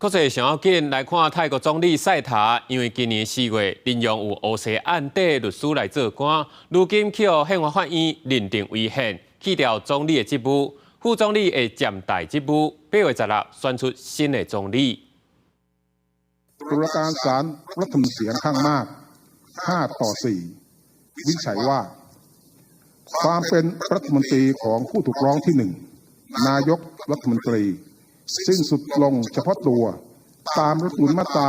國際上要緊來看泰國總理賽塔，因為今年4月任用有烏紗案底律師來做官，如今去予憲法法院認定違憲，去掉總理的職務，副總理會暫代職務，8月16選出新的總理。 ตุลาการศาลรัฐธรรมนูญเสียงข้างมาก 5 ต่อ 4 วินิจฉัยว่า ความเป็นรัฐมนตรีของผู้ถูกร้องที่หนึ่งนายกรัฐมนตรี สิ้นสุดลงเฉพาะตัว ตามรัฐธรรมนูญมาตรา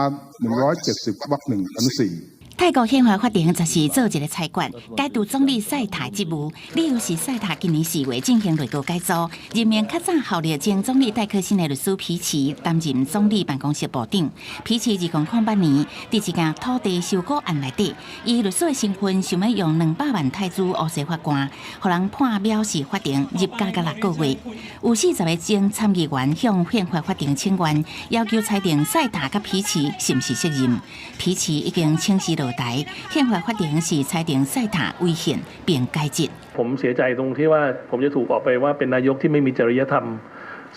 170 วรรคหนึ่งอนุ4 泰國憲法法庭十四做一个裁決，解除總理賽塔職務，理由是賽塔今年4月進行內閣改組，任命較早效力前總理戴克辛的律師皮奇擔任總理辦公室部長。皮奇2008年佇一件土地收購案內底，以律師的身份想欲用200萬泰銖烏紗法官，予人判藐視法庭入監甲6個月。有40個前參議員向憲法法庭請願，要求裁定賽塔佮皮奇是毋是適任。皮奇已經請辭落台，憲法法庭是裁定賽塔違憲並解職。 ผมเสียใจตรงที่ว่าผมจะถูกออกไปว่าเป็นนายกที่ไม่มีจริยธรรม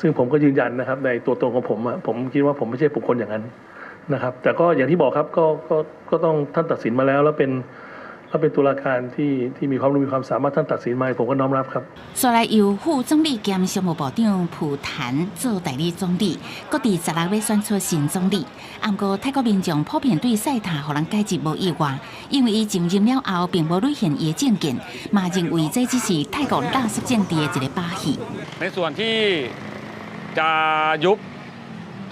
ซึ่งผมก็ยืนยันนะครับในตัวตนของผมอะผมคิดว่าผมไม่ใช่บุคคลอย่างนั้นนะครับ แต่ก็อย่างที่บอกครับก็ก็ก็ต้องท่านตัดสินมาแล้ว แล้วเป็นแล้วเป็นตุลาการที่ที่มีความรู้มีความสามารถท่านตัดสินมาผมก็น้อมรับครับ 煞來由副總理兼商務部長蒲譚做代理總理，閣佇16欲選出新總理。毋過泰國民眾普遍對賽塔予人解職無意外，因為伊上任了後並無履行伊的政見，嘛認為這只是泰國垃圾政治的一个把戲。 ในส่วนที่จะยุบ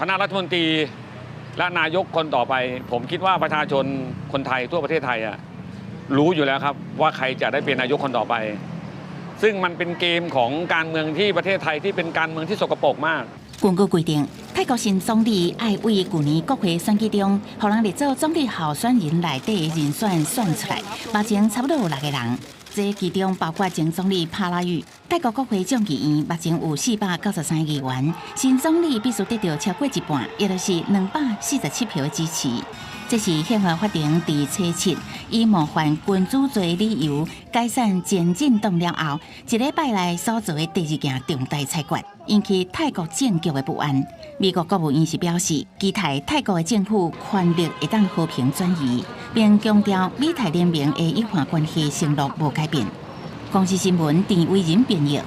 คณะรัฐมนตรีและนายกคนต่อไป ผมคิดว่าประชาชนคนไทยทั่วประเทศไทยอะรู้อยู่แล้วครับว่าใครจะได้เป็นนายกคนต่อไป ซึ่งมันเป็นเกมของการเมืองที่ประเทศไทยที่เป็นการเมืองที่สกปรกมาก 根據規定，泰國新總理愛為舊年國會選舉中，予人列做總理候選人內底的人選選出來，目前差不多有六个人。這其中包括前總理帕拉育。泰國國會眾議院目前有493議員，新總理必須得到超過一半，也就是247票的支持。這是憲法法庭佇初七以冒犯君主罪理由解散前進黨了後，一禮拜內所做的第二件重大裁決，引起泰國政局的不安。美國國務院是表示，期待泰國的政府權力會當和平轉移，並強調美泰聯盟的友伴關係承諾無改變。公視新聞陳偉仁編譯。